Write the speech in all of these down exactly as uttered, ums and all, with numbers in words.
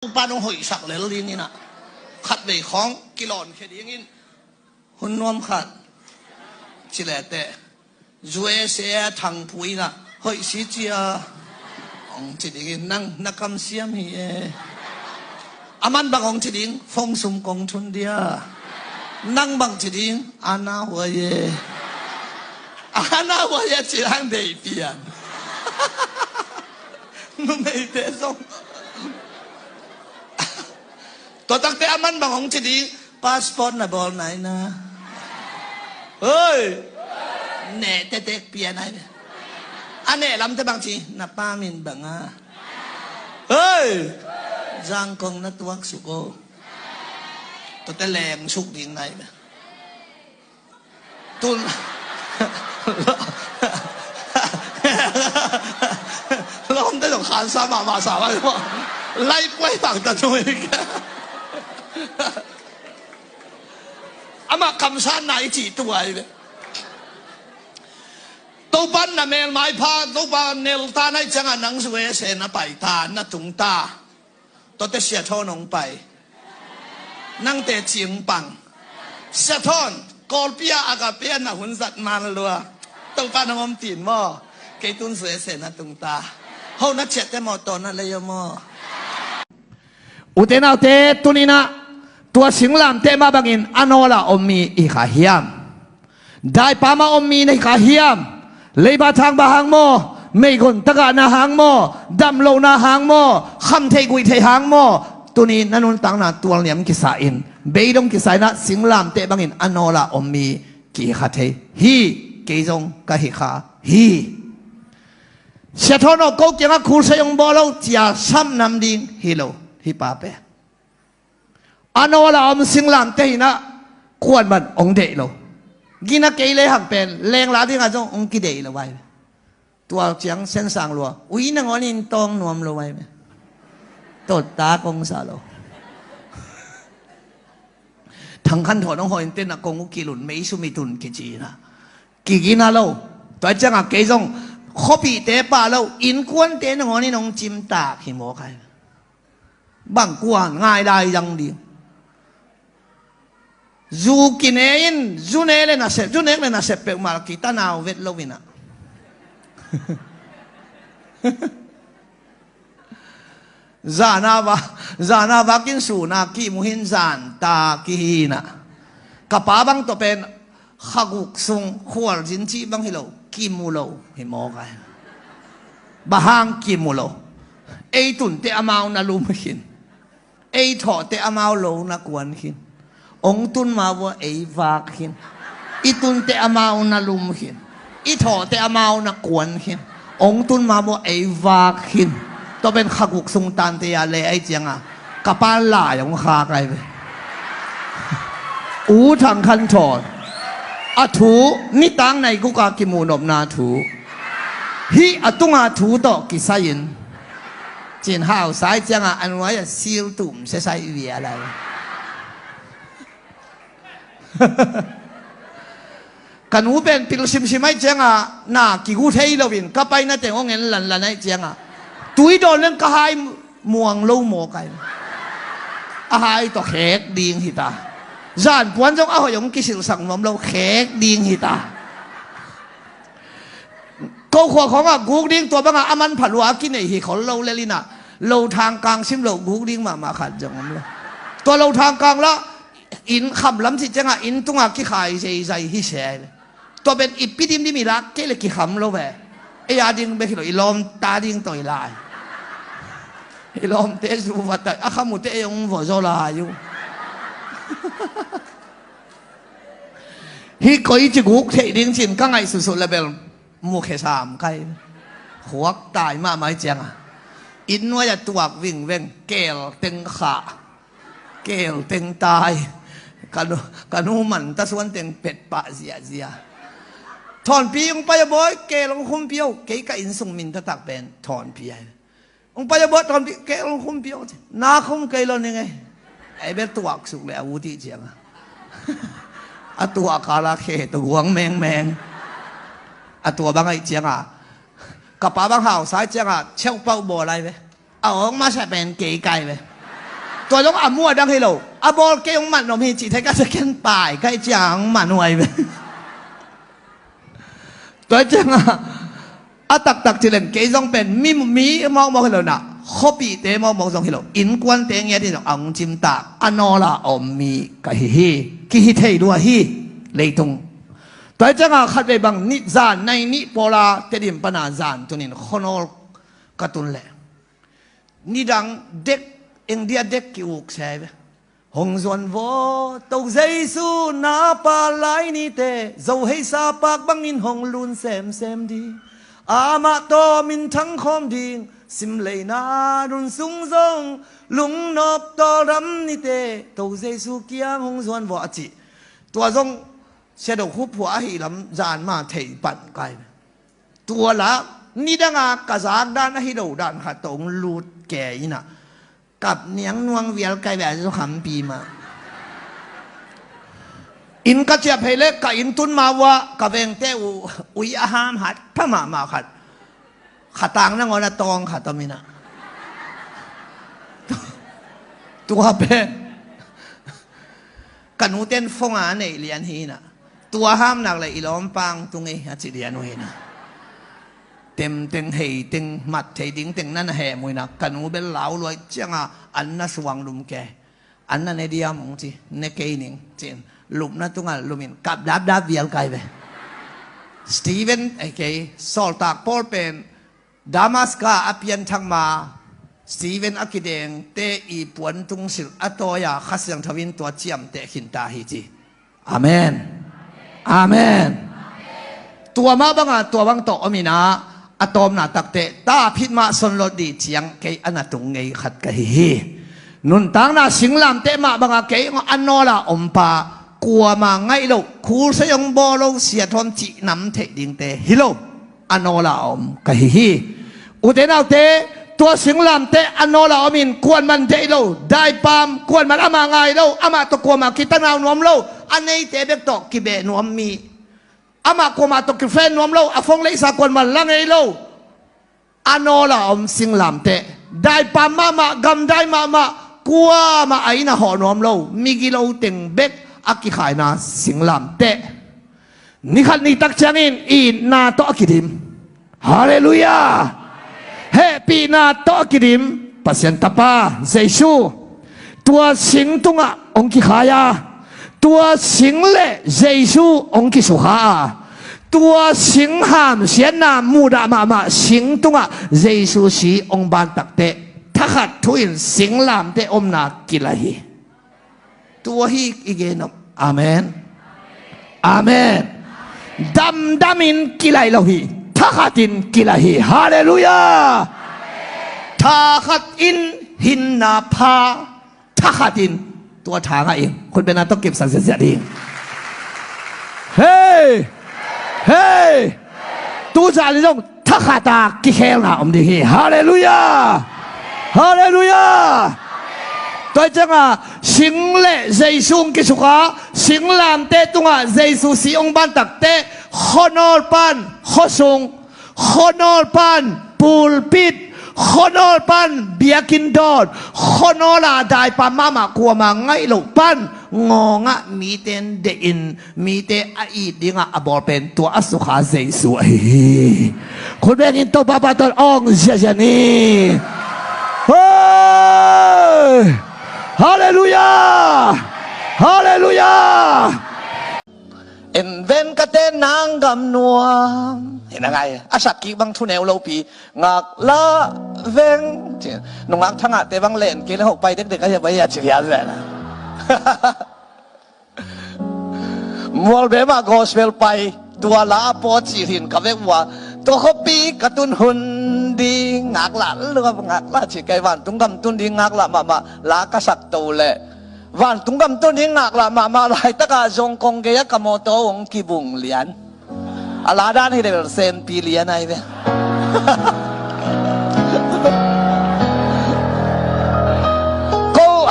Topa nong hoihsak lel dingin ah, khatvei khawng kilawnkhia dingin hun nuam khat ci leteh, U S A Thangpui in ah, hoih si cia hong ci dingin, nang na kamsiam hi e. Aman bang hong ci ding, fong sum kong thun dia. Nang bang ci ding, ana huai e. Ana huai e ci hang dei pian. Numeite zong. Tua takte aman bang hong ci ding, passport na bawl nai na. Oi. Neh tetek pia nai. A neh lamte bang ci, na pa min bang a. Oi. Zangkong na tuak suk o. Tuate leng suk ding nai. Tun. Lawmte zong khansa mahmah sa vai maw. Lai kuai bang ta tui. Amah kamsanna i cih tu ai ve. Topan na melmai pha, Topa nelta nai ciangah nang U S A na pai ta, na tung ta. Tuate Sia Thawn hong pai. Nangte cingpang. Sia Thawn, Kawlpi ah Agape ah na hun zat man lua. Topa nang om tin maw. Kei tun U S A na tung ta. Ho na ciahte maw, tawh na lei o maw. Ute naute, tuninah tua singlamteh mah bangin a nawla om mi i kha hiam? Daipa mah om mi na hi kha hiam? Leiba thang ba hang maw? Meigon tagahna hang maw? Damlohna hang maw? Khamtheih guihtheih hang maw? Tuni na nuntakna tualniam kisa in, beidong kisa inah singlamteh bangin a nawla om mi kihi kha thei hi. Kei zong ka hi kha hi. Sia Thawn aw, ko kiangah khulsai hong bawl lo cia sam nam ding hi lo, hi pa pen. A nawla om singlamteh hinah kuan man hong deih lo. Gina kei le hang pen lengla dingah zong hong kideih lo vai. Tua ciang sensang lua ui nangawn in tawng nuam lo vai. Totta kong sa lo. Thangkhan thawn hong hawin tenah kong uh kilun mei sum i tun kici inah kigina lo. Tua ciangah kei zong khuapihte pah lo, innkuante nangawn in hong cimtak hi mawk ai. Bang kuan ngai lai zang ding. Zu kine in, zu ne le nasep, zu nek le nasep peuhmah kitanau vet lo inah. Zana va, zana vakin suna kimu hin zan ta kihinah. Ka pa bang tawh pen khaguk sung khualzin cih bang hi lo, kimu lo hi mawk ai. Bang hang kimu lo? Ei tunte amau na lum khin. Ei thawhte amau lo na kuan khin. Ong tun ma vua ei vak khin. I tunte amau na lum khin. I thawhte amau na kuan khin. Ong tun ma vua ei vak khin. Tua pen khaguk sung tante a le ai cianga ka pa lai ong khak ai ve. U Thangkhan Thawn a thu, nitang nai guka kimuhnopna thu, hih a tunga thu tawh kisai-in cin hau sai cianga a nuai a sil tum sesai via lai. Ka nu pen pil simsim ai cianga na kigu thei loin ka paina teng hong en lanlan ai cianga tui dawn leng ka hai muang lo maw kai. A hai tawh khek ding hita. Zan puan zong a hoih hong kisilsak nuam lo, khek ding hita. Ko khua khawngah guk ding tua bangah a manpha lua a kinei hi khol lo lelinah lo thangkang sim lo guk ding mahmah khat zong om lo. Tua lo thangkang lah inn khamlam cih ciangah inn tungah kikhai zeizai hi se. Tua pen i pi dimdim i lak kei le kikham lo ve. Ei a ding bek hi lo, i lawmta ding tawh i lai. I lawmte zu vat a kham uhte ei hong vua zaw lai uh. Hih koi ci guk theih ding cin ka ngaihsutsut le bel mukhia sam kai. Khuak tai mahmah i cianga inn nuai a tuak vingveng kel teng khah. Kel teng tai. Ka nu, ka nu man ta suan teng pet pah ziahziah. Thawnpi hong pai a bawi, kel hong khumpi o. Kei ka inn sung min taktak pen Thawnpi ai. Hong pai a bawi, Thawnpi, kel hong khumpi o. Na khum kei lo ning ei. Ei bel tuak suk le a ut i cianga a tuak kala khe tawh guang mengmeng. A tua bang ai cianga ka pa bang hau sai cianga cheu pauh bawl ai ve. A awng masa pen kei kai ve. Tua zong a mu a dang hi lo. A bawl kei hong mat nuam hi cih thei ka second pai ka hih ciang hong mat nuai ve. Tua ciangah a taktak ci leng kei zong pen mi, mi mawkmawk hi lo na, khuapihte mawkmawk zong hi lo, innkuante ngiat in zong a hong cimtak a nawla a om mi ka hi hi. Kihi thei lua hi. Leitung. Tua ciangah khatvei bang nih zan nai nih pawla Tedim pana zan tunin khuanawl ka tun leh nidang dek, engdia dek ki-uk se ve. Hong zuan vaw, To Jesu na pa lai nite, Zo heisa pak bangin hong lun semsem ding. Amah tawh minthang khawm ding, simleina nun sung zong lungnop tawldam nite, To Jesu kiang hong zuan vaw a ci. Tua zong Sia Do Khup Phua ahi lam zan ma thei pan kai. Tua la nidanga ka zak dan ahi lo dan khat tawh hong lut kei inah kap niang nuang vial kai ve a zu khampi mah. Inn ka ciah phei le ka inn tun ma uah ka vengte uh ui a ham hat pha mahmah khat. Khatang nangawn a tawng khat om inah. Tua pen ka nuten phonga a neih lian hi inah. Tua hamnak le i lawmpang tung ei a ci lian uh hi inah. Temteng heiteng mat thei dingteng nan a hem uh inah ka nu bel lau luai cianga an na suang lum ke. An na ne diam hong ci, ne kei ning ci-in lupna tungah lumin kap dapdap vial kai ve. Stephen, eh, kei, sawltak Paul pen Damaska a pianthak ma Stephen a kidengte i puan tungsilh a tawi-a Kha Siangtho in tua ciamteh khinta hi ci. Amen. Amen. Tua mah banga tua bang tawh om inah a tawpna takteh ta phit mah sonlot dih ciang kei a na tung ngei khat ka hi hi. Nuntakna singlamteh mah banga kei a nawla ompa kuama ngaih loh, khulsei hong bawl lo, siathawm cih nam theih dingte hi lo. A nawla a om ka hi hi. Ute naute, tua singlamteh a nawla a omin kuanman deih lo, daipam, kuanman amah ngai lo, amah tawh kuamah kitanau nuam lo, a neite bek tawh kibeh nuam mi, amah kuamah tawh kifriend nuam lo, a phone leisa kuanman la ngei lo. A nawla a om singlamteh, daipam mahmah, gamdai mahmah, kuamah a inn a hawh nuam lo, migilo teng bek a kikhaina singlamteh. Nikhat nitak ciangin itna tawh a kidim. Halleluiah. Hehpihna tawh a kidim Pasian Tapa Jesu. Tua sing tungah hong kikhai a, tua sing le Jesu hong kisukha a, tua sing hamsiatna muhdah mahmah sing tungah Jesu si hong bantakteh thakhat thu-in singlamteh omna kilai hi. Tua hi i gen om. Amen. Amen. Damdamin kilai lo hi. Thakhatin kilai hi. Halleluiah. Thakhatin hinna pha. Thakhatin tua thangah in khutbena tawh kipsak ziatziat hi. Hei. Hei. Tuzan in zong thakhata kikhelna om ding hi. Halleluiah. Halleluiah. Tua cianga sing le Jesu hong kisukha, singlamteh tungah Jesu si hong bantakteh khuanawl pan khuasung, khuanawl pan pulpit, khuanawl pan biakinn dawn, khuanawla daipam mahmah kuama ngaih loh pan ngawngah mite in deih in mite a it dingah a bawl pen tua a sukha Jesu ahi hi. Khut bengin Topa pa tawh awng ziazia ni. Hei! Halleluiah. Halleluiah. En ven ka te nang gam nuam. Hi na ngai a sak kik bang thu neu lopi ngak la veng. Nungak thangah te bang len kei le hok pai dekdek a hiap a hiap ci vial ven. Mualbe mah gospel pai tua la a pawt cih hin ka vek uh a, tua khuapi ka tun hun ding ngaklah lua ngaklah cih kai vantung gam tun ding ngaklah mahmah la ka sak to leh vantung gam tun ding ngaklah mahmah laitakah zong kong gei a ka mawtaw hong kibung lian. A la dan hi le bel senpi lian ai ve. Ko,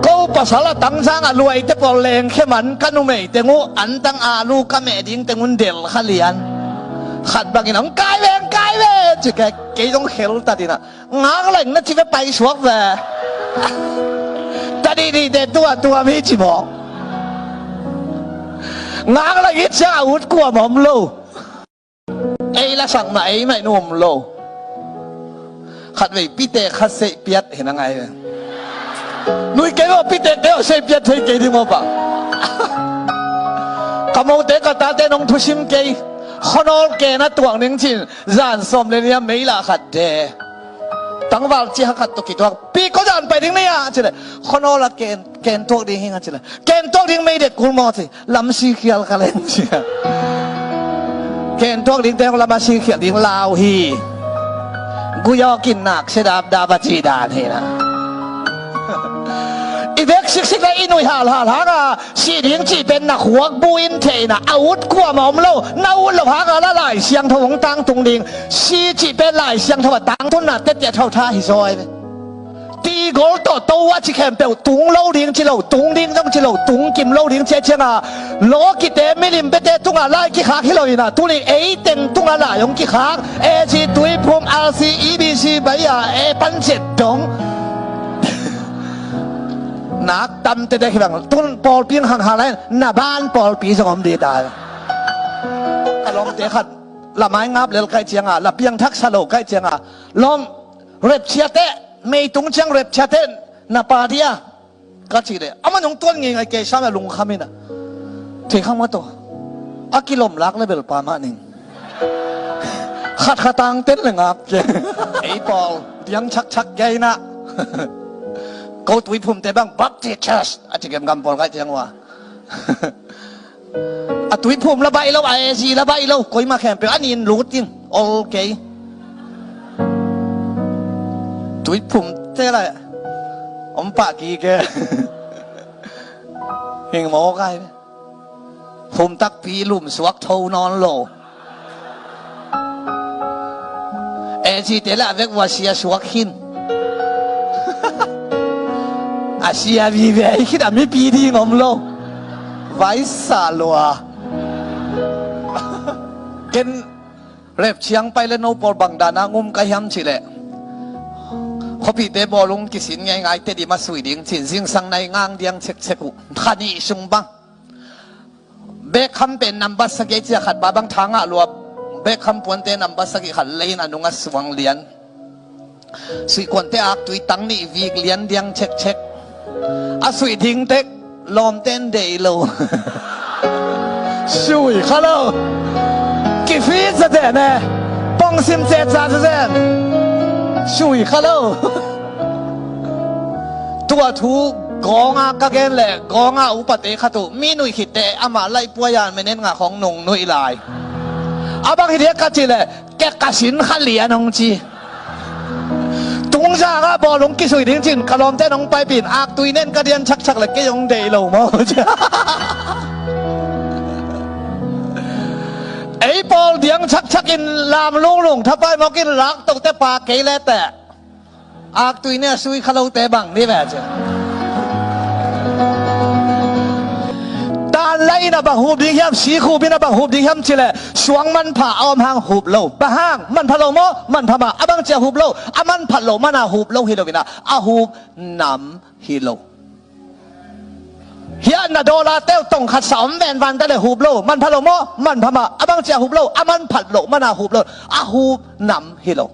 ko pasal a tangzang a luaite pawl lengkhe man ka numei teng uh antang alu ka meh ding teng un del kha lian. Khat bangin hong kai ve, hong kai ve ci kei, kei zong khel tatin ah ngak leng na ci ve paisuak ve. Sih dih teh tua tua mi ci mawk. Ngak la it ciang a ut kuam om lo. Ei la sak mah ei mah in um lo. Khatvei pite khat seih piat hi na ngai ve. Nui kei maw pite kei aw seih piat thei kei ding maw pa. Ka mote ka tate nong thusim kei. Khuanawl ken a tuak ning cin zan sawm le nia mei lah khat de. Tangval ciha khat tawh kituak pi ko zan pai ding ni a cile. Khuanawl a ken ken tuak ding hi nga cile. Ken tuak ding mei det kul maw ci. Lam sikhial ka leng sia. Ken tuak ding teng lam a sikhial ding lau hi. Guyawk in nak sia dap dap a ci dan hi na. I vek siksik le i nuih halhal hanga sih ding cih pen na khuak bu in theihna a ut kuam a om lo. Na ut lo hanga la Lai Siangtho hong tangtung ding si cih pen Lai Siangtho a tangtunna tetiah thautha hi zaw ai ve. Tigol tawh to a ci khempeuh tung lo ding ci lo, tung ding zong ci lo, tung kim lo ding ci a cianga lawkite milim bete tungah lai kikhak hi lo ina tuni eiteng tungah lai hong kikhak. A G, Tuiphum, R C, E B C, Baia, e pan cet dong. Nak tam tete hi bang tun pawlpi hang hang lai na ban pawlpi zong om dita. Ka lawmte khat lamai ngap lel kai cianga la piangthak sa lo kai cianga lawm Rapture teh meitung ciang rapture teh na pa dia ka cih leh amah nong tuan ngeingai kei sam a lungkham ina. Thei khang mah tawh a kilom lak le bel pa mah ning. Khat khatang ten le ngap ke. Ei pawl diang chakchak kei na. Ko Tuiphum te bang Baptist Church a ci gemgam pawl kai ciang ua. A Tuiphum la baih lo a A G la baih lo koimah khempeuh a nin lut in ol kei. Tuiphum te la om pah kike. Hing maw kai. Phum takpi lum suak tho nawn lo. A G te lah a vek uh a sia suak khin. A sia vive hi khin a mipi ding om lo. Vaisa lua. Ken rep ciang pai le no pawl bang dana ngum ka hiam cih leh khuapihte bawlung kisin ngeingai te dim a sui ding cin zingsang nai ngang diang cekcek uh kha nih sung bang. Bekham pen nambat sagih cia khat ba bang thangah luap. Bekham puante nambat sagih khat leiin a nungah suang lian. Suihkuante aktui tang nih vik lian diang cekcek. A suih ding tek lawmten deih lo. Sui kha lo. Kifit zaten e. Pongsim cetsa zaten. Sui kha lo. Tua thu gawnga ka gen leh gawnga upate khat uh mi nuih khitte amah laihpuai a minute nga khong nung nuih lai. A bang hi dia ka cih leh kek ka sin kha lian hong ci. Tungzangah bawlung kisui ding cin ka lawmte nong paipin aktui nen ka dian chakchak leh kei hong deih lo maw? Ei pawl diang chakchak in lam lunglung thapai mawk in lak tote pa kei leh teh. Aktui nia sui kha lote bang ni ve ci. Tan la ina bang hup ding hiam, si khupina bang hup ding hiam cileh suang manpha a om hang hup lo. Bang hang manpha lo maw? Manpha mah. A bang cia hup lo? A manphat lo mana hup lo hi lo ina a hup nam hi lo. Hiah na dollar teu tongkhat sa om venvan ta le hup lo. Manpha lo maw? Manpha mah. A bang cia hup lo? A manphat lo mana hup lo. A hup nam hi lo.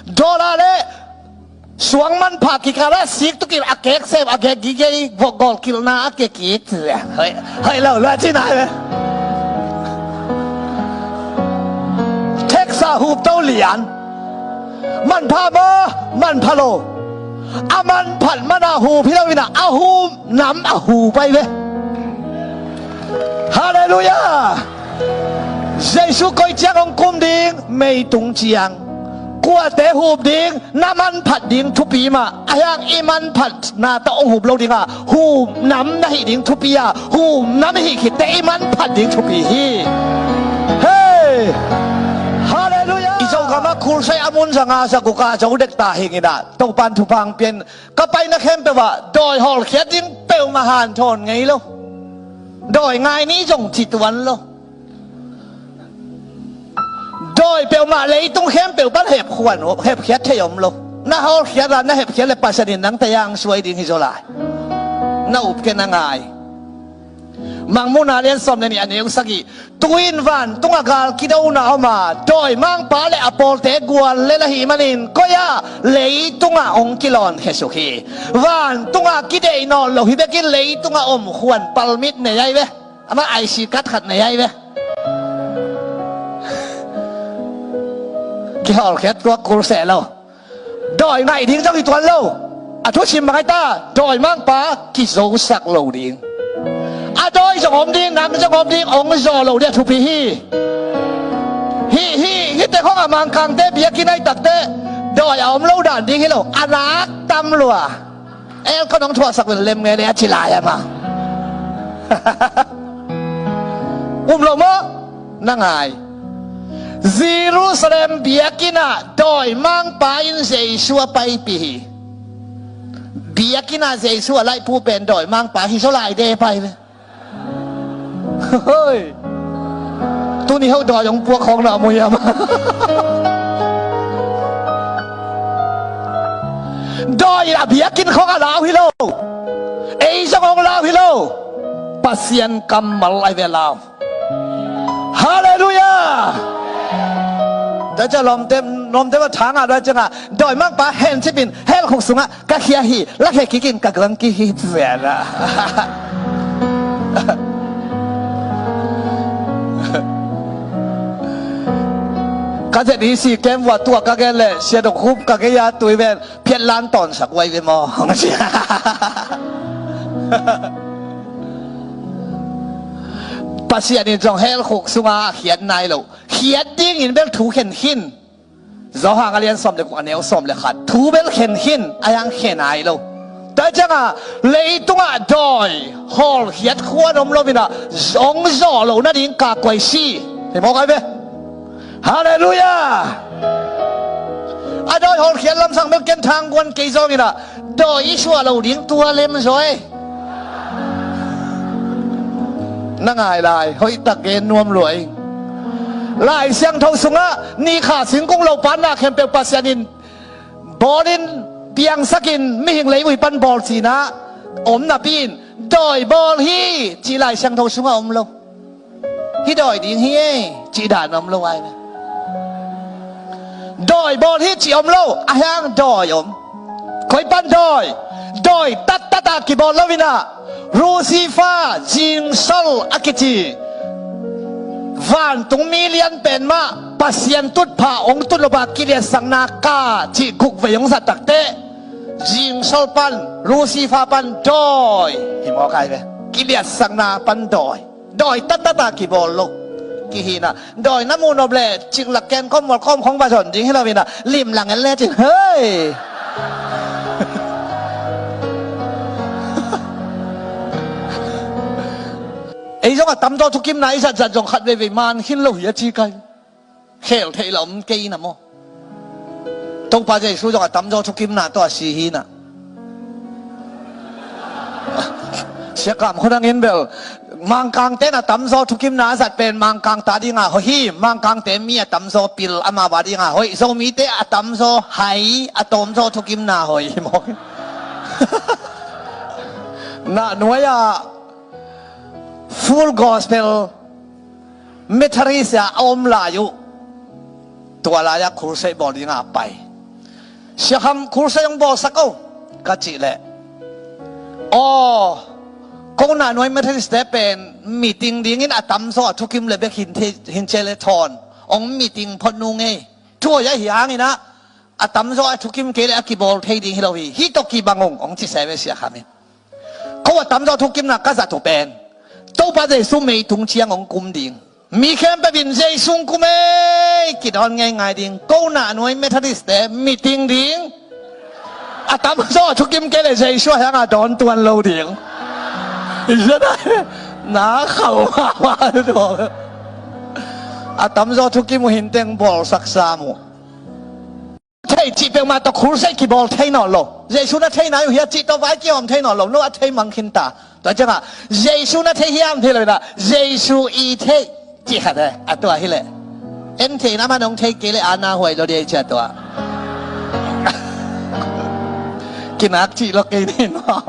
Dollar le suang manpha kikala sik tukin a kek sem a kek gigei vok gol kilna a kek kik. Hoi lo lua cina le. Teksa hup to lian. Manpha maw? Manpha lo. A manphat mana hup hi lo ina a hup nam a hup ai ve. Halleluiah. Jesu koi ciang hong kum ding meitung ciang kuate hup ding na manphat ding thupi mah a hiang i manphatna tawh hong hup lo ding a hup nam na hih ding thupi a hup nam i hih khitte i manphat ding thupi hi. Hei. Halleluiah. I Zogam ah khulsai a mun zanga zaguk a zo dek ta hing ina Topan thupha hong pian ka paina khempeuh ah dawi hawlkhiat ding peuhmah hanthawn ngei lo. Dawi ngai ni zong ci tuan lo. Dawi peuhmah leitung khempeuh pan hepkhuan hepkhiat thei om lo. Na hawlkhiat a na hepkhiat le Pasian in nang tayang suai ding hi zaw lai. Na up kei na ngai. Mangmuhna lian sawm le nih a neu sagih. Tu-in vantungah gal kidona om a, dawimangpa le a pawlte guallel ahih manin koi-ah leitungah hong kilawnkhia suk hi. Vantungah kideih nawn lo hi bekin leitungah om khuan palmit nei ai ve. Amah I C card khat nei ai ve. Kihawlkhiat tuak kul seh lo. Dawi ngaih ding zong hi tuan lo. A thusim bang ai ta, dawimangpa kizosak lo ding. A dawi zong om ding, nang zong om ding, hong zaw lo ding a thupi hi. Hih, hih, hihte khawngah Mangkangte biakinn ai takte dawi a om lo dan ding hi lo. A nak tam lua. Elkon hong thuaksak ven lem ngei le a ci lai ama. Um lo maw? Na ngai. Jerusalem biakinn ah dawimangpa in Jesu a paipih hi. Biakinn ah Jesu a laihpu pen dawimangpa hi zaw lai de pai ve. Hoi. Tuni ho dawi hong puak khawng na mu hiam? Dawi a biakinn khawng a lau hi lo. Ei zong hong lau hi lo. Pasian kammal ai ve lau. Halleluiah. Tua ciang lawmte, lawmte va thang a tua ciangah dawimangpa hencipin hell khuk sungah ka khia hi, lakhia kikin ka guang kihip ven a. Ka Z E C camp vua tuak ka gen leh Sia Dok Hup ka gei a tui ven phiat lan tawnsak uai ve maw? Pasian in zong hell khuk sungah a khiat nai lo. Khiat dingin bel thu khen khin. Johan a lian sawm le guk a neu sawm le khat. Thu bel khen khin, a hiang khen ai lo. Tua ciangah leitungah dawi hawlkhiat khuan om lo inah hong zawh loh nading ka kuai si. Hi mawk ai ve. Halleluiah. A dawi hawlkhiat lamsang bel ken thang guan kei zawng inah dawi i suah lo ding tua lem zaw ei. Na ngai lai, hoihtak gen nuam lua ing. Lai Siangtho sungah nikha singkung lo panna khempeuh Pasian in bawlin piangsakin mihing leivui pan bawl cinah om napi in dawi bawl hi cih Lai Siangtho sungah om lo. Hih dawi ding hi ei cih dan om lo ai ve. Dawi bawl hi cih om lo, a hiang dawi om. Koi pan dawi? Dawi tattat a kibawl lo inah Lucifer, zingsol a kici vantung mi lian pen mah Pasian tutphah hong tut lopa kiliatsakna ka cih guk vei hong zat takteh zingsol pan, Lucifer pan dawi hi mawk ai ve. Kiliatsakna pan dawi. Dawi tattat a kibawl lo. Kihinah dawi na muh nop leh ciklak ken khawm mual khawm khawng va zon ding hi lo inah limlang en lecin hei. Ei zong a tamzaw thukimna i zatzat zong khat veivei man khin lo hi a ci kai. Khel theih la om kei na maw? Topa Jesu zong a tamzaw thukimna tawh a si hi na. Siakam khunangin bel Mangkangte na tamzaw thukimna a zat pen Mangkangte a dinga hoih hi. Mangkangte mi a tamzaw pil amau a dinga hoih. Zomite a tamzaw hai, a tamzaw thukimna hoih hi mawk. Nah nuai-ah Full Gospel Methodist ah a om lai uh. Tua lai-ah crusade bawl dingah a pai. Siakham crusade hong bawlsak o ka cih leh, aw, ko nah nuai Methodist te pen meeting dingin a tamzaw a thukim le bek hin thei, hin cia le thawn hong meeting phot nung ei. Thu hoih ahi hanginah a tamzaw a thukim kei le a kibawl thei ding hi lo hi. Hih tawh kibang ung hong ci se ve Siakham in. Ko a tamzaw thukimna ka zat uh pen Topa Jesu mei tung ciang hong kum ding, mi khempeuh in Jesu hong kum ei kidawn ngeingai ding. Ko nah nuai Methodist te meeting ding, a tamzaw a thukim kei le Jesu a hianga dawn tuan lo ding. Na khauh mahmah. A tamzaw thukim uh hinteng bawlsak sam uh. Thei cih peuhmah tawh crusade kibawl thei nawn lo. Jesu na thei nai uh hia cih tawh vai kihawm thei nawn lo. No a thei mang khin ta. Tua ciangah Jesu na thei hiam thei lo inah Jesu i thei cih khat e. A tua hileh en thei na man hong thei kei le ana huai lo dei cia tua. Kinak cih lo kei ni maw?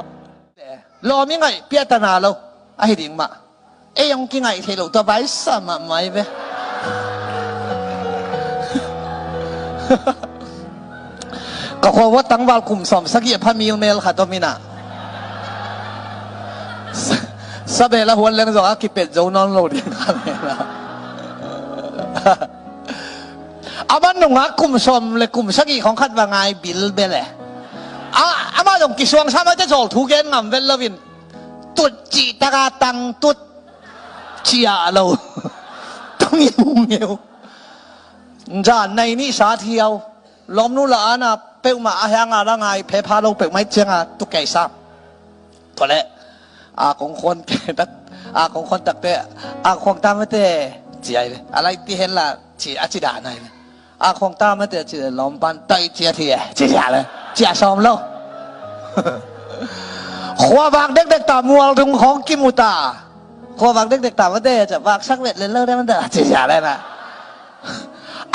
Lawm i ngaih piahtana lo ahi ding mah. Ei hong kingaih theih loh tua vai sa mahmah hi ve. Ka khua uah tangval kum sawm sagih a pha milmel khat om inah, sa-, sabel a huan leng zong a kipet zo nawn lo ding kha lena. Amah nungak kum sawm le kum sagih khawng khat va ngai bilbel e. A, amah zong kisuang sa mah te zawl thu gen ngam vet loin, tut cih taka tang tut ciah lo. Tong i hung ngeu. Zan nai nih sa thiau. Lawmnu la ana peuhmah a hianga la ngai phepha lo peuhmah i cianga tukei sam. Tua leh a kong khuan ke tak, a kong khuan takte, a khuang ta mate ciai ve. A lai ti hen la ci a ci dah nai ve. A khuang ta mate ci lawm pan tai cia thi e ci cia le cia sawm lo. Khua vak dekdek ta mual dung khawng kimu ta. Khua vak dekdek ta mate ca vak sak vet le lo dek mate ci cia le na.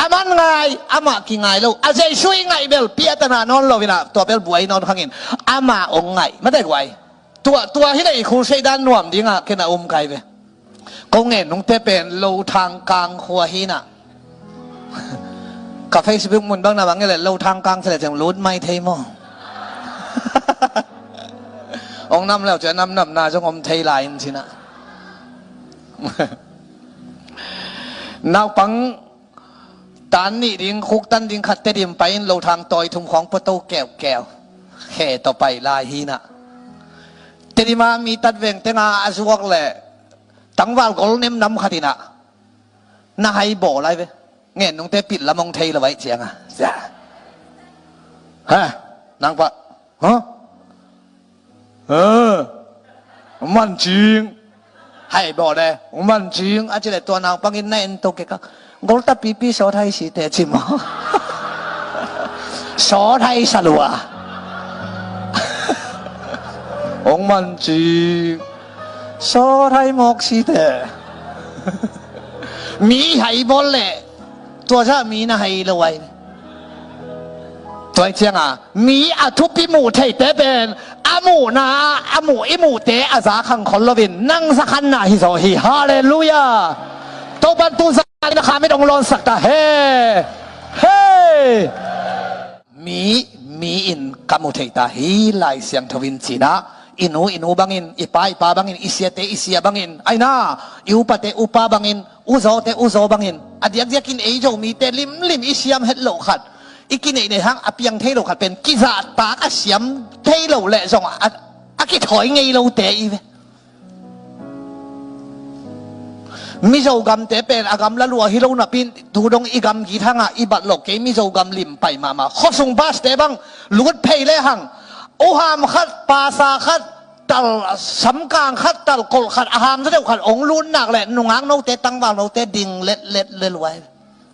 Aman ngai, amah kingai lo. A Jesu i ngaih bel piahtana nawn lo inah tua bel buai nawn khangin ama ong ngaih mate guai. Tua, tua hi le i khul seidan nuam dingah ken a um kai ve. Ko ngen nungte pen lo thang kang khua hinah. Ka Facebook mun bang na bang ngele lo thang kang sele ceng lut mai thei maw? Ong nam leu cia nam nam na zong om thei lai in cinah. Naupang tan nih ding khuk tan ding khat Tedim pai in lo thang tawi thum khawng puato keukeu khe tawh pai lai hinah. Tedima mi tat veng tenga a zuak le tangval gol nem nam khat inah na hai baw lai ve. Ngen nungte pit lam ong thei lo vai cianga. Ha, nang pa. Ha? Ong man cing. Hai baw le ong man cing a ci le tua naupangin na en to keka. Gol ta pipi sawt hai si te ci maw? Sawt hai salua. Ong man cing. Sawt hai mawk si te. Mi hai bawl le tua zah mi na hai lo ai. Tua i cianga mi a thupi muh theite pen a muhna a muh i muhte a za khang khol loin nang za khanna hi zaw hi. Halleluia. Topan tu za in a khamit ong lawnsak ta he. Hei. Mi, mi in ka mu thei ta hi Lai Siangtho in cinah i nu, i nu bangin, i pa, i pa bangin, i siate, i sia bangin, aina i upate upa bangin, u zawte u zaw bangin a diakdiakin ei Zomite limlim i siam het loh khat, i kineih nei hang a piang thei lo khat pen kizahtak a siam thei lo leh zong a, a kithawi ngei lote i ve. Mizo gamte pen a gam la lua hi lo napin tu dong i gam git hangah i bat lo kei Mizo gam lim pai mahmah. Khuasung baste bang lut phei le hang uham khat, pasa khat, tal samkang khat, tal kolh khat, a ham za deuh khat ong lut nak le nungak note, tangval note ding letlet le luai.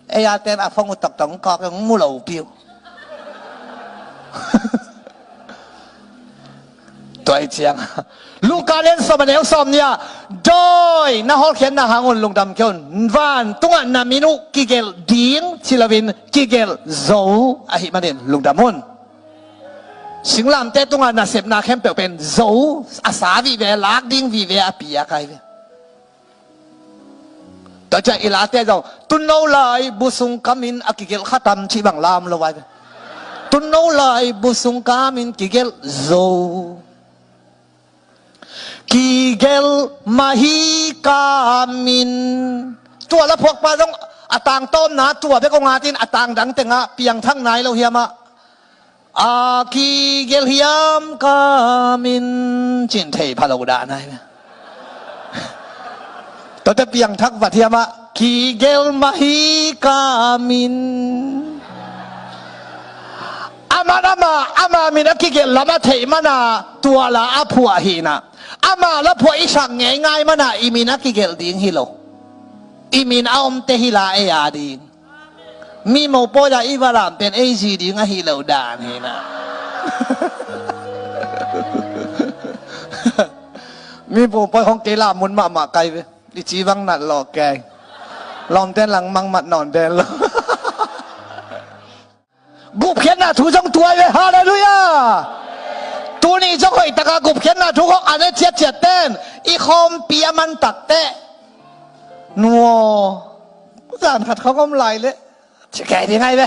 Ei a ten a phong uh toktok kawk ong mu lo piu. Tua i ciang Luka lian sawm a neu sawm nia dawi na hawlkhiatna hangun lungdam kei un. Van tungah na min uh kigelh ding ci loin kigelh zo ahih manin lungdam un. Singlamte tungah nasepna khempeuh pen zo a sa vive, lak ding vive a piak ahi ve. Tua ciah i late zong tunno lai busung kamin a kigelh khatam cih bang lam lo ai ve. Tunno lai busung kamin kigelh zo. Kigelh mahi kamin. Tua la phuakpa zong a tangtawmna tua bek aw ngatin a tangdang tengah piangthak nai lo hiamah. A kigelh hiam kamin cin thei pha lo dah nai. Tuate piangthak vat hiamah kigelh mahi kamin. Aman ama, ama min a kigelh lam a theih mana tua la a phuah hina. Ama la phuah i sak ngeingai mana i min a kigelh ding hi lo. I min a omte hi la ei a ding. Mi mopawi a i va lam pen ei zi ding ahi lo dan hi na. Mi mopawi hong kei lam mun mahmah kai ve. I ci vang nat lo kei. Lawmten lang mang mat nawn den lo. Gupkhiatna thu zong tuai ve. Halleluiah. Tuni zong hoih taka gupkhiatna thu khawng a ne ciatciat ten i khawmpi a man takteh, nuaw, zan khat khawng om lai leh ci kei ding ai ve.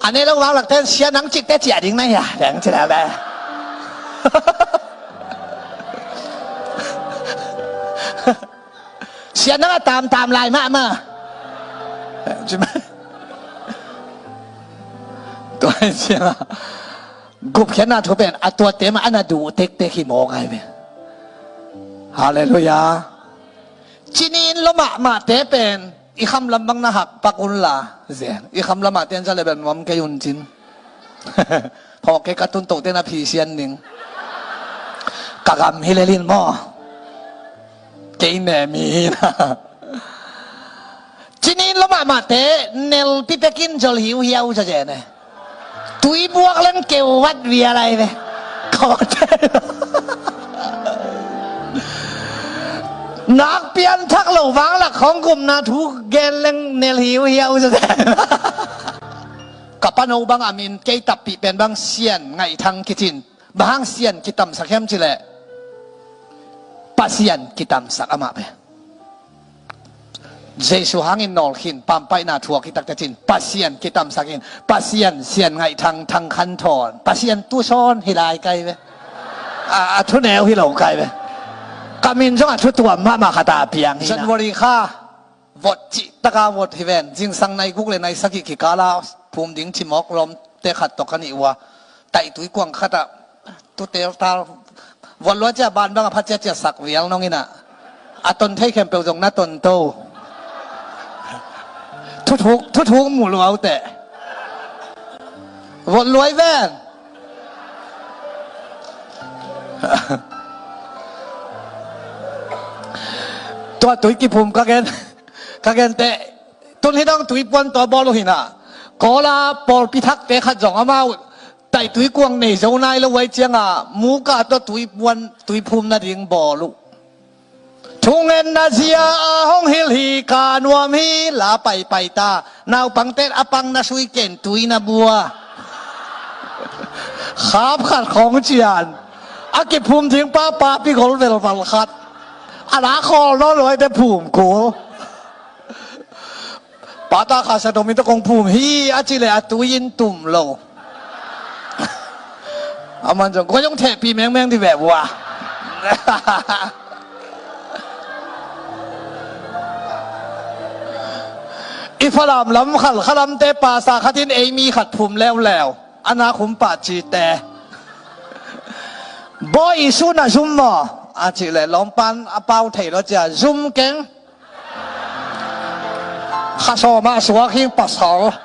A ne lo vang lak ten sia nang cik te ciah ding na hia deng ci la ve. Sia nang a tamtam lai mahmah. Tua hi ciang a gupkhiatna thu pen a tuate mah a na duh tektek hi mawk ai ve. Halleluiah. Cinin lo mahmahte pen i kham lam bang na hak pak unla zen. I kham lamah ten za le bel nuam kei un cin. Hawh kei ka tuntote na phisian ning. Ka gam hi lelin maw? Kei ne mi hi na. Cinin lo mahmahte nelpi pekin zol hiuhiau zazen e. Tui buak leng keuvat vial ai ve. Kawte. Nak pianthak lo vanglak khawng gupna thu gen leng nel hiuhiau zazen. Ka pano bang a min kei tappih pen bang Sian Ngaihthang kicin. Bang hang Sian kitamsak hiam cileh Pasian kitamsak amah pen. Jesu hangin nawlkhin pampaihna thuak hi takte cin Pasian kitamsak in Pasian Sian Ngaihthang Thang Khan Thawn Pasian tusawn hi lai kai ve. A, a thuneu hi lo kai ve. Ka min zong a thutuam mahmah khat a piang hi na. January kha vot cih taka vot hi ven. Zingsang nai guk le nai sagih kikala phum ding cimawk lawmte khat tawh ka nih uh a, taih tui kuang khatah tutel tal vot lua cia ban bang a phat cia cia sak vial nong inah a ton thei khempeuh zong na ton to. Thuthuk thuthuk mu lua uh teh. Vot luai ven. Tua tui kiphum ka gen. Ka gente tun hi dong tuipuan tawh bawl uh hinah. Kawla pawlpi thakte khat zong amau taih tuikuang nei zo nai lo uh ai cianga muka tawh tuipuan tuiphum nading bawl uh. Thungetna zia a hong hilh hi ka nuam hi la paipai ta. Naupangte a pang na sui ken tui na bua. Khap khat khawng cian a kiphum ding pa papi gol velval khat. A la khawl nawn luaite phum kul. Pata kha sa domi tawh kong phum hi a cih leh a tui in tum lo. A man zong kua zong thehpih mengmeng di veh vua. I Falam lam khal khalamte pasa khatin ei mi khat phum leuleu a na khum pah cite. Bawi i sun a zum maw a cih leh lawmpan a pau thei lo cia zum keng. Kha sawmah suak hing pasal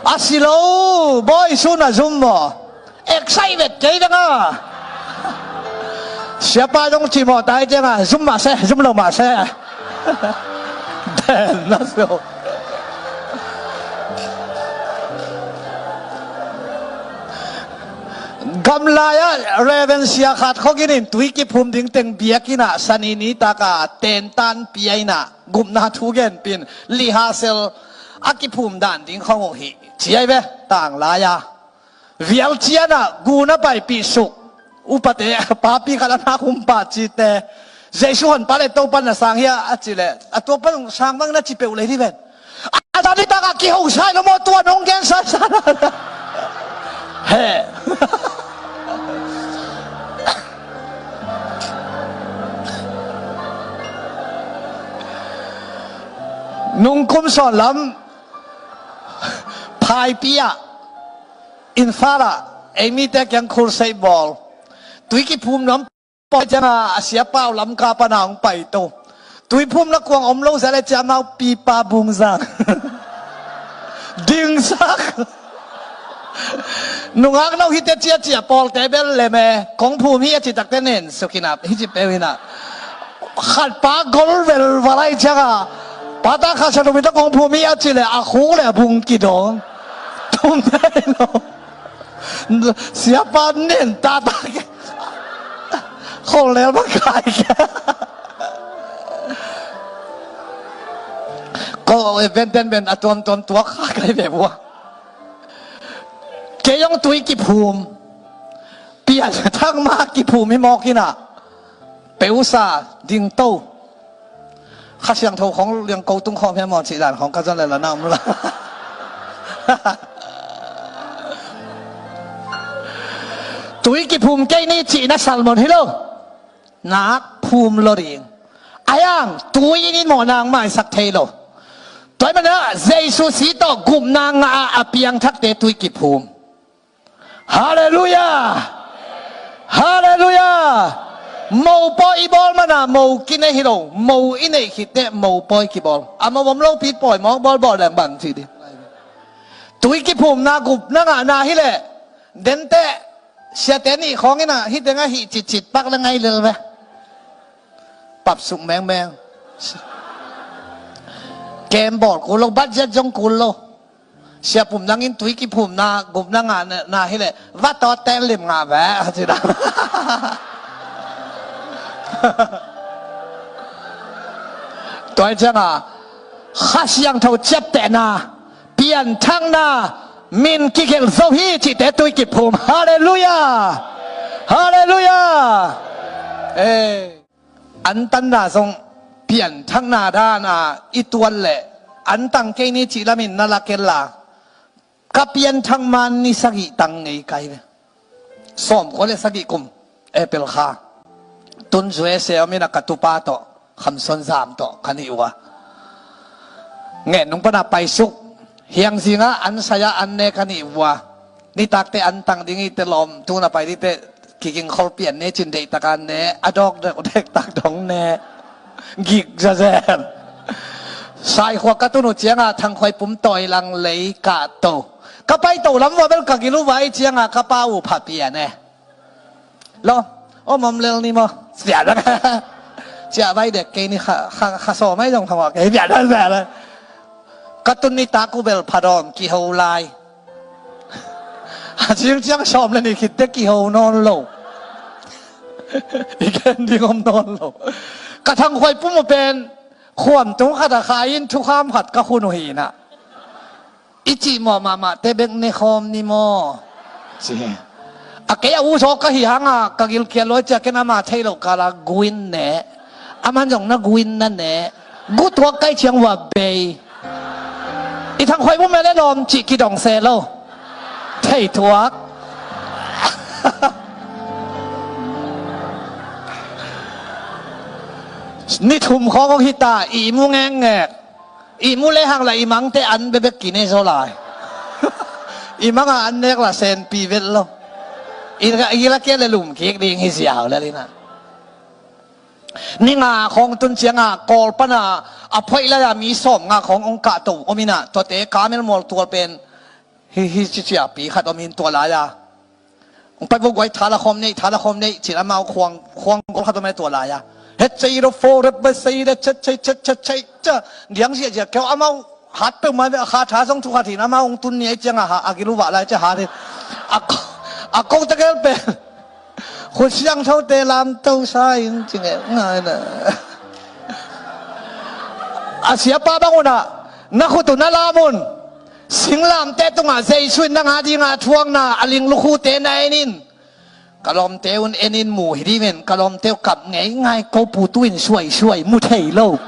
a si lo bawi sun a zum maw. Eksai vet kei dang a siapa dong cimawh tai cianga zum mah se zum lo mah se. Den na so. Gamlai ah Reverend Sia khat khogin in tui kiphum ding teng biakinn ah sani ni taka tentan pia inah gupna thu genpin lihasel a kiphum dan ding khong uh hi. Ciai ve tanglai a vial cianah guna paipih suk upate papi khat a nak humpah cite Jesu honpa le Topa na sang hia a cih leh a tua pan sang bang na ci peuh lei dih ven. A zani taka kihosai lo maw tua nong gen sasa. He. Nungkum sawn lam phaipi ah Imphal ah ei mite kiang khulsei bawl tui kiphum nuam pawi cianga a siapa uh Lamka pana hong paito. Tuiphumna kuang om lo zia le cia amau pipa bungzang dingsak. Nungak no hite ciacia pawlte bel leme kong phum hi a citakte nen sukinap hi ci peu hinah. Khatpa gol velval ai cianga pata khat sa tumita kong phum hi a ci le a khuk le a bung kidong. Tumte lo. Siapa nen tata ke. Kholnel bang kai ke. Ko e ben ten ben a tuamtuam tuak kha kai ve bua. Kei zong tui kiphum. Pianthak ma kiphum hi mawk inah, peusa dingto. Kha Siangtho khawng liangko tung khawm hiam maw cih dan khawng ka zon le la na om la. Tui kiphum kei ni cihna salmon hi lo. Nak phum lo ding. Ayang tui in in mawh nang maisak thei lo. Tua hi mana Jesu si tawh gupna ngah a piangthakte tui kiphum. Halleluiah. Halleluiah. Mopawi i bawl mana mo kinei hi lo. Mo i neih khitteh mopawi kibawl a, mo bawm lopi pawi mawk bawlbawl leng bang ci ding. Tui kiphumna gupna ngahna hileh denteh siate nih khawng inah hih tengah hih citcit pak le ngai lel ve. Papsuk mengmeng. Kem bawl kul lo, budget zong kul lo. Siapum nangin tui kiphumna gupna ngahna hileh va tawt ten lim ngah ve a ci dan. Tua hi cianga Kha Siangtho ciaptehna, pianthakna, min kigelh zo hi cihte tui kiphum. Halleluiah. Halleluiah. Antanna zong pianthakna dana i tuan leh antang kei ni cih lamin na la ken la. Ka pianthak man ni sagih tang ngei kai ve. Sawmkua le sagih kum April kha tun U S A om inah ka tupa tawh Khamson Zam tawh ka nih uh a, ngen nung pana paisuk hiangzinga an saya an ne ka nih uh a. Nitakte an tang ding ite lawm tuna pai dite kiging khol pian ne cin deihtaka ne a dawk dektak dong ne. Gik zazen. Saikhua ka tun uh cianga Thangkhuai pum tawi lang lei kah to. Ka pai to lam vua bel ka gil uh vai cianga ka pa uh pha pian e. Lo, om om lel ni maw? Pian dang. Cia vai dek kei ni kha, kha, kha sawm ai zong kha maw kei pian dang pian dang. Ka tun nitak uh bel pha dawm kiho lai. A cing ciang sawm le ni khitte kiho nawn lo. I gen ding om nawn lo. Ka Thangkhuai pum uh pen khuam tung khat a khai in thukham khat ka khun uh hinah. I cih mawh mahmahte bek ne khawm ni maw? Ci. A kei a u zaw ka hi hanga ka gilkial luai cia ken ama thei loh kala guin ne. Aman zong na guin na ne. Gu tuak kai ciang vua bei. I Thangkhuai bu mele lawm cih kidong se lo. Thei tuak. Ni thum khawng hong hita i mu ngekngek. I mu lehang la i mangte an bebek kine zaw lai. I manga an nek la senpi vet lo. I la, i la kia le lum kik ding hi ziau le lina. Ni nga khawng tun cianga Kawl pana a phoih lai-a mi sawm nga khawng ong kahto om ina, tuate Kamel mual tual pen hi, hi ci ciapi khat om in tua lai-a. Ong pai vo guai thala khawm nei, thala khawm nei cin amau khuang, khuang gol khat om e tua lai-a. Het cei ro fo rep ba sei re chet cei chet chet cei ca. Diang zia zia keu amau hat peuh mai ve a kha tha zong thu khat hin amau ong tun ni ai cianga ha a gilu vah lai cia hat hin. A ko, a ko ta gel pen. Khut siangthote lamto sa in ci ngeh ngai na. A siapa bang unah na khut uh na lam un. Singlamteh tungah Jesu in nang a dingah thuakna a ling lukhute na en in. Ka lawmte un en in mu hi dih men, ka lawmte uh kap ngei ngai ko pu tu in suai suai mu thei lo.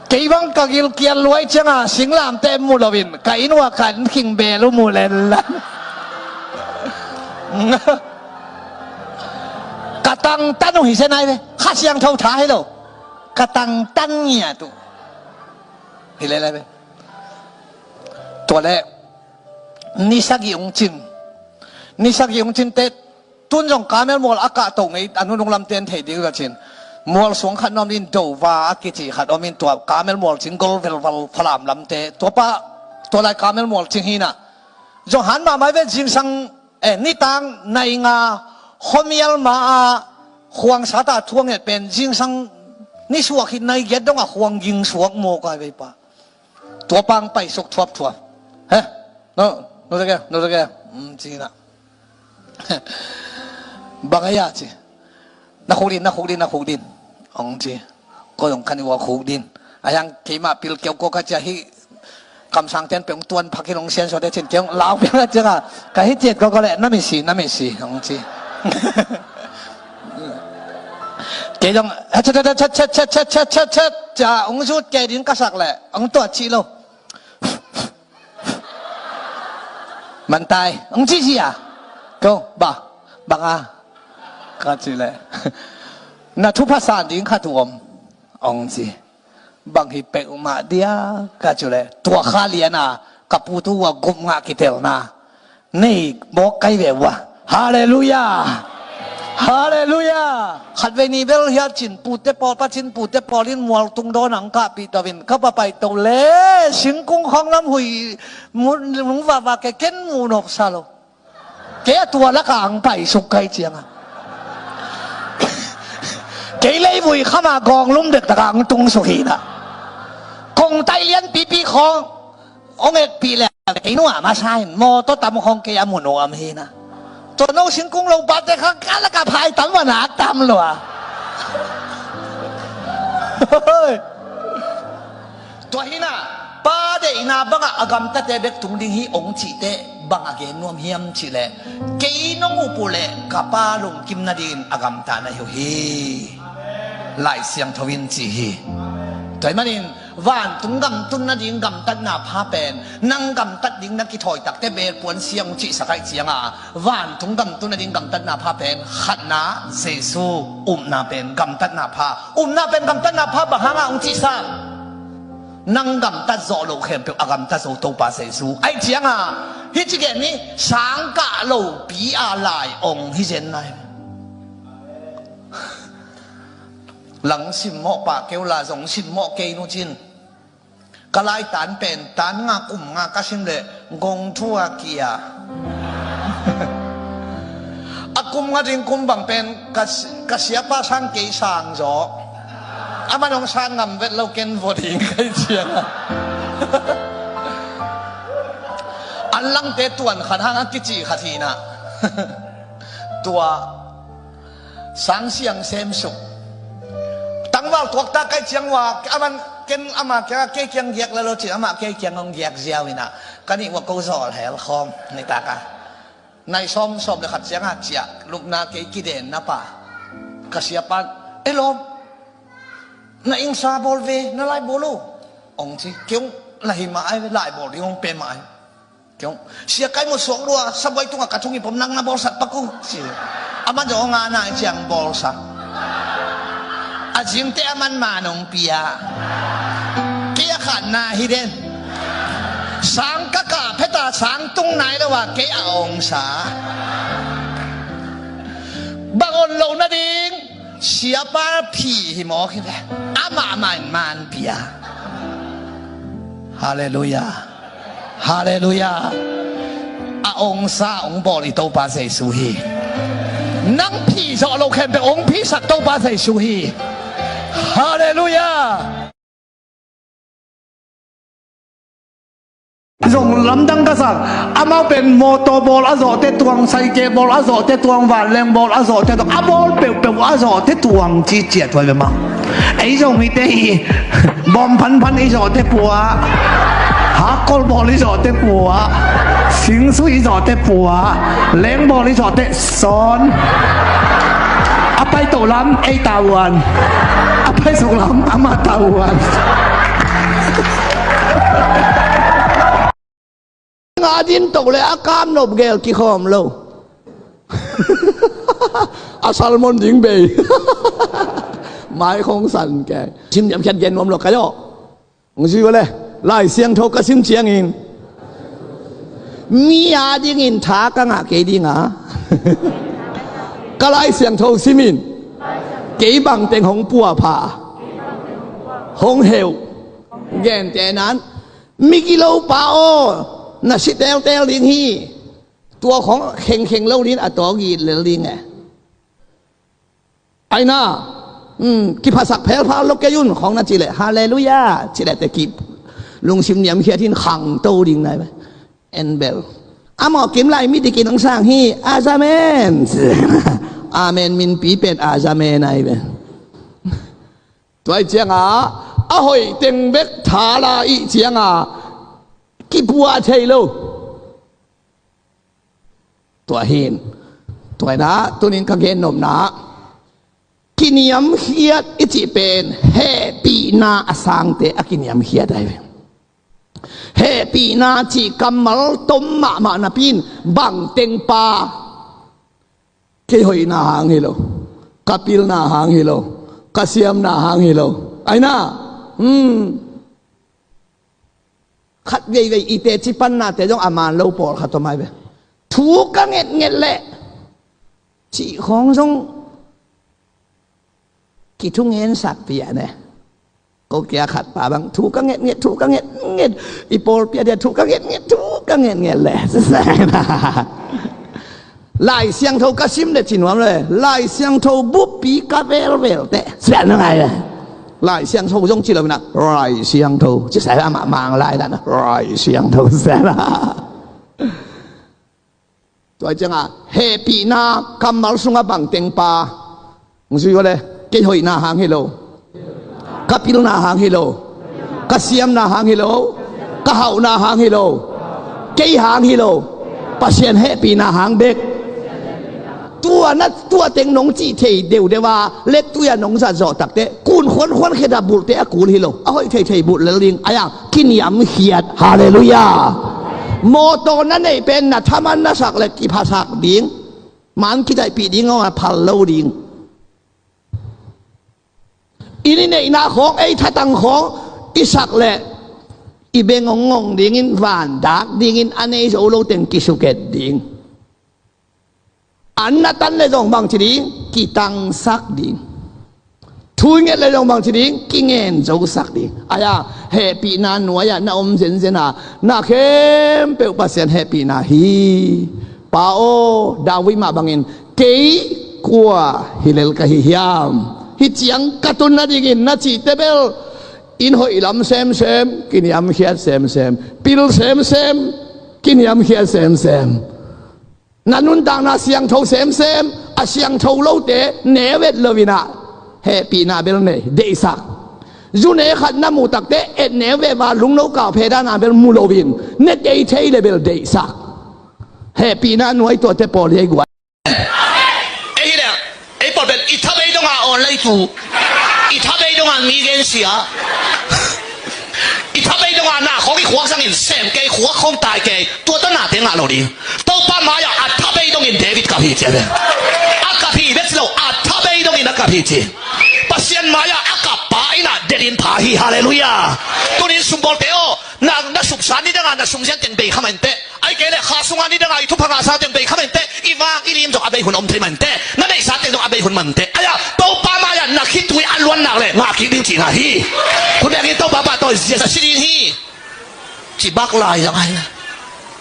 Kei bang ka gilkial luai cianga singlamteh mu loin ka inn ua ka inn khing bel uh mu lenlan. Ka tangtan uh hi se nai ve. Kha Siangtho tha hi lo. Ka tangtan ngiat uh hi le lai ve. Tua le ni sagih ung cin. Ni sagih ung cin te tun zong Kamel mual a kahto ngei a nunung lamte an thei ding uh a cin. Mual suang khat na om in Dova a kici khat om in tua Kamel mual cin gol velval Falam lamte tua pa tua lai Kamel mual cin hina. Zong han mahmah ve zingsang eh nitang nai nga khuamial ma a khuang sata thuang et pen zingsang ni suak hi nai giat dongah khuang ging suak maw kai vei pa. Tua pang paisuk thuapthuap. He? No, no te ke, no te ke. Um, ci na. Bang a ya ci. Na khuk din, na khuk din, na khuk din. Ong ci. Ko dong kani wa khuk din. A yang keima pil keu ko ka cia hi. Kamsang ten peng tuan phakin hong sian suate cin kei hong lau piang a cianga, ka hi ciat koko le, na misi, na misi, hong ci. Kei dong, chat, chat, chat, chat, chat, chat, chat, chat, ca, hong zut kei ding ka sak le, hong tuat cih lo. Mantai, hong ci ci a. Ko, ba, bang a. Ka ci le. Na thupha san ding khat uh om. Hong ci. Bang hi peuhmah dia, ka ci le. Tua kha lian a, ka pu tu uh a gup ngah kitelna. Nei mawk kai ve uh a. Halleluiah. Halleluiah. Khatvei ni bel hiat cin pute pawl, pacin pute pawl in mual tung dawn ang kahpih to in ka pa pai to le singkung khawng lam hui mun, mun vava ke ken mu nop sa lo. Kei a tua laka ang pai suk kai cianga. Kei leivui khama gawng lum dektak ang tung suk hina. Kong tai lian pipi khawng ong ekpih le kei nua masa in mawtaw tam khawng kei a mu nuam hina. Tua no singkung lo pate kha ka laka phai tam va nak tam lua. Tua hina, pa deihna bangah a gamtate bek tung ding hi ong cihte bang a gen nuam hiam cihleh, kei nong up uh leh ka pa lungkim nadingin a gamta na hi uh hi. Lai Siangtho in ci hi. Tua ahih manin vantung gam tun nading gamtatna pha pen, nang gamtat ding na kithawi takte bel puan siang uh cihsak ahih cianga, vantung gam tun nading gamtatna pha pen khatna, Jesu upna pen gamtatna pha. Upna pen gamtatna pha bang hanga ong cihsak? Nang gamtat zawh loh khempeuh a gamtat zo Topa Jesu. Ahih cianga hih ci gen ni, sangkah lopi a lai ong hi zen nai. Lang simmawh pah keu la zong simmawh kei nu cin. Ka lai tan pen tan nga kum nga ka sim leh gong thu a kia. A kum nga ding kum bang pen ka, ka siapa sang kei sang zaw. Aman hong sang ngam vet lo ken vo ding kai cianga. An langte tuan khat hang a kici khat hina. Tua sang siang sem suk. Tangval tuakta kai ciang ua, aman ken ama kiang, kei kiang giak la lo cin, ama kei kiang hong giak ziau ina. Ka nih ua ko zawl hel khawm, nitaka. Nai sawm sawm le khat cianga ciah, lupna kei kiden na pa. Ka siapan, e lawm, na ingsa bawl ve, na lai bawl uh. Ong ci, kei ong la hi mah ai, lai bawl ding ong pe mah ai. Kei ong, sia kai mu suak lua, sabuai tunga ka thung i pom nang na bawlsak pak uh, ci. Aman zong ong ana i ciang bawlsak. A zingte aman man ong pia. Kei a khatna hi den. Sang ka kah pheta sang tung nai lo a kei a ong sa. Bang on lo nading, siapa phi hi mawk hi ve. Amah man man pia. Halleluiah. Halleluiah. A ongsa ong bawl i Topa Jesu hi. Nang phih zawh lo khempeuh ong phihsak Topa Jesu hi. Halleluiah. Zong lamdang ka sak. Amau pen mawtaw bawl a zawhte tuang, saike bawl a zawhte tuang, vanleng bawl a zawhte tuang, a bawl peuhpeuh a zawhte tuang ci ciat huai ve mah. Ei zong hite hi. Bawm phanphan i zawhte pua, hakkol bawl i zawhte pua, singsui i zawhte pua, leng bawl i zawhte sawn. A pai toh lam ei tauan, a pai suk lam amah tauan. A din tok le a kam nop gel kikhawm lo. A salmon ding bei. Mai khong san ke. Sim diam khiat gen nuam lo ka yo. Hong si le. Lai Siangtho ka sim ciangin mi a dingin tha ka ngah kei dinga. Ka Lai Siangtho simin kei bang teng hong puapha, hong heu. Gente nan, migilo pa aw, na si teltel ding hi. Tua khong khengkheng lo ding a tawgit lel ding e. Aina, um, kiphasak phelphal lo kei un khong na cileh, halleluiah cileh te kip. Lungsim niamkhiat hin khangto ding nai ve. En bel. A mawkim lai mi dikin hong sang hi, azamen. Amen minpi pen azamen ai ve. Tua i cianga a hoih teng bek thala i cianga Kipuah thei lo. Tua hi in, tua in ah tunin ka gen nopna ah, kiniamkhiat i cih pen hehpihna a sangte a kiniamkhiat ahi ve. Hehpihna cih kammal tom mahmah napi in bangteng pa, kei hoihna hang hi lo, ka pilna hang hi lo, ka siamna hang hi lo. Aina, hmm. Khat veivei i teci pannate zong a man lo pawlkhat om ahi ve. Thu ka ngetnget leh cih khawng zong kithugensak pian e. Ko kia khat pa bang thu ka ngetnget, thu ka ngetnget, i pawlpi a dia thu ka ngetnget, thu ka ngetnget leh Lai Siangtho ka sim le ci nuam le, Lai Siangtho buppi ka velvel teh sian na ngai le. Lai Siangtho zong ci lo na, Lai Siangtho ci sai amah Mang lai dan na, Lai Siangtho sian na. Tua ciangah hehpihna kammal sungah bangteng pa, hong zui uh le, kei hoihna hang hi lo, ka pilna hang hi lo, ka siamna hang hi lo, ka hauhna hang hi lo, kei hang hi lo, Pasian hehpihna hang bek. Tua na, tua teng nong cih thei deuhdeuh a, lettui a nong zat zawh takteh kun khuankhuan khedap bulhte a kul hi lo, a hoih theithei bulh lel ding. Ai-a kiniamkhiat. Halleluiah. Mawtaw na neih pen na thaman na sak le kiphasak ding. Man kidaihpih ding aw, a phal lo ding. I neihna khawng, ei thatang khawng i sak leh i beng hong ngong dingin, vandak dingin, a nei zo lo teng kisuket ding. An na tan le zong bangci ding, kitangsak ding. Thu i nget le zong bangci ding, kingen zosak ding. Ai-a hehpihna nuai-ah na om zenzen a, na khempeuh Pasian hehpihna hi. Pa aw, David mah bangin, kei kua hi lel ka hi hiam? Hih ciang ka tun nadingin na cihte bel, inn hoih lam semsem, kiniamkhiat semsem, pil semsem, kiniamkhiat semsem. Na nuntakna siangtho semsem, a siangtho lote neu et loin ah hehpihna bel nei, deihsak. Zu ne khat na muh takteh et neu veva lungno kau phe dana bel mu loin, ne kei thei le bel deihsak. Hehpihna nuai tuate pawl hi ei guai. Ei hi le, ei pawl bel i thabei donga awn lei cu, i thabei donga mi gensia. I thabei donga na khawng i khuak zangin sem kei, khuak khawng tai kei, tua tawh nate ngah lo ding. Topa mai-ah a thabei dongin David kap hi ci a ve. A kap hi bek si lo, a thabei dongin a kap hi ci. Pasian mai-ah a kap pa in ah delhin pha hi. Halleluiah. Tunin sumbawlte aw, na, na suksa ni danga na sungzian teng bei kha mah inteh. Ai kei le kha sunga ni danga i thupha ngahsa teng bei kha mah inteh. I vang i lim zong a bei hun om thei mah inteh. Na neihsa teng zong a bei hun mah inteh. Ai-a Topa mai-ah na khitui a luan nak le ngah kik ding cihna hi. Khut bengin Topa pahtawi zia si ding hi. Ci bak lai zang ai.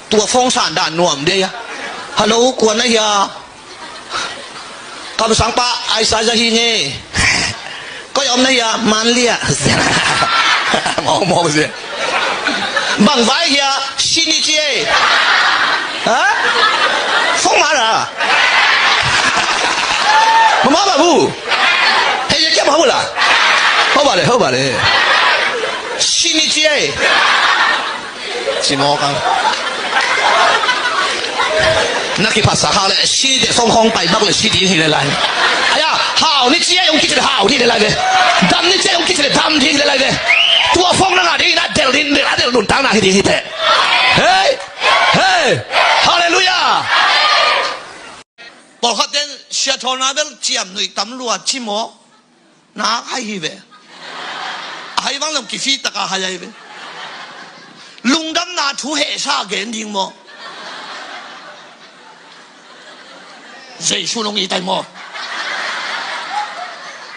Tua phone san dan nuam dei a. Hello, kua na hia? Kamsangpa Isaiah hi nge. Koi om na hia? Manlia. Mawkmawk zia. Bang vai hia? Sini cie. Ha? Phone mara. Mama babu. Hei, ya kya babu la? Hau ba le, hau ba le. Sini cie. Ci mawk ang. Na kiphatsa khak le si te song hong pai bak le si ding hi le lai. Ai-a hau ni cia hong kici le hau ding hi le lai ve. Dam ni cia hong kici le dam ding hi le lai ve. Tua phone na ngah ding hi na del ding, del a del nuntakna hi ding hi teh. Hei. Hei. Halleluiah. Pawlkhat ten siathawlna bel ciamnuih tam lua ci maw? Nak hai hi ve. A hai vang lem kifi taka hai hai ve. Lungdamna thu hehsa gen ding maw? Jesu nong i tai maw?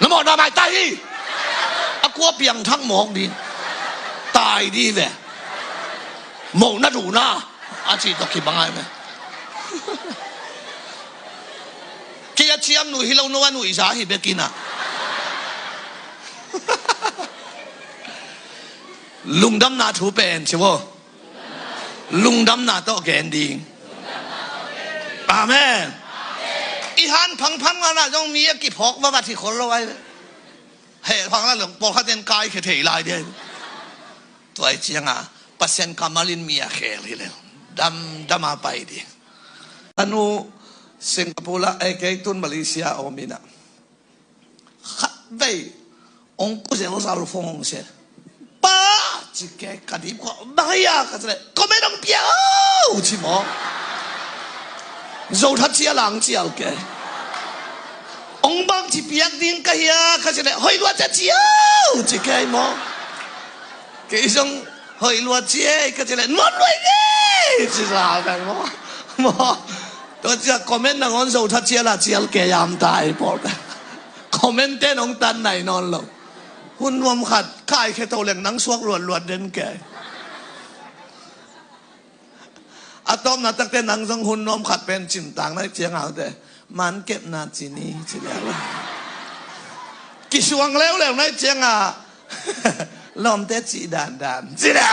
Na mawhna mai tai hi. A kua piangthak mawk ding. Tai ding ve. Mawhna duhna. A ci tawh kibang ai ve. Kei a ciam nuih hi lo, no a nuihza hi bekin ah. Lungdamna thu pen ci vo. Lungdamna tawh gen ding. Amen. I han phangphang nganah zong mi a kiphawk vavat hi khol lo ai ve. Heh phang la long pawlkhat en kai khe thei lai ding ai ve. Tua ai cianga Pasian kammal in mi a khel hi lel. Dam, dam a pai ding. A nu Singapore ah, eh, kei tun Malaysia om ina. Khat vei, ong ku zel zal fong ong se. Pa, ci kei ka dip kua, bang hia ka ci leh, comment ong pia o, ci maw. Zo that cial ang cial kei. Ong bang ci piak ding ka hia ka ci leh, hoih lua cia ci o, ci kei maw. Kei zong hoih lua ci ei ka ci leh, nuam lua ei ci sa pen maw. Maw. Tua cia comment nangawn zo that cial a cial kei yam ta ei pawl pen. Comment te nong tan nai nawn lo. Hun nuam khat, kai khe to leng nang suak luatluat den kei. A tawpna takte nang zong hun nuam khat pen cimtak nai ciang a te. Man kepna ci ni, ci leh. Kisuang leuleu nai ciang a. Lawmte cih dandan, ci leh.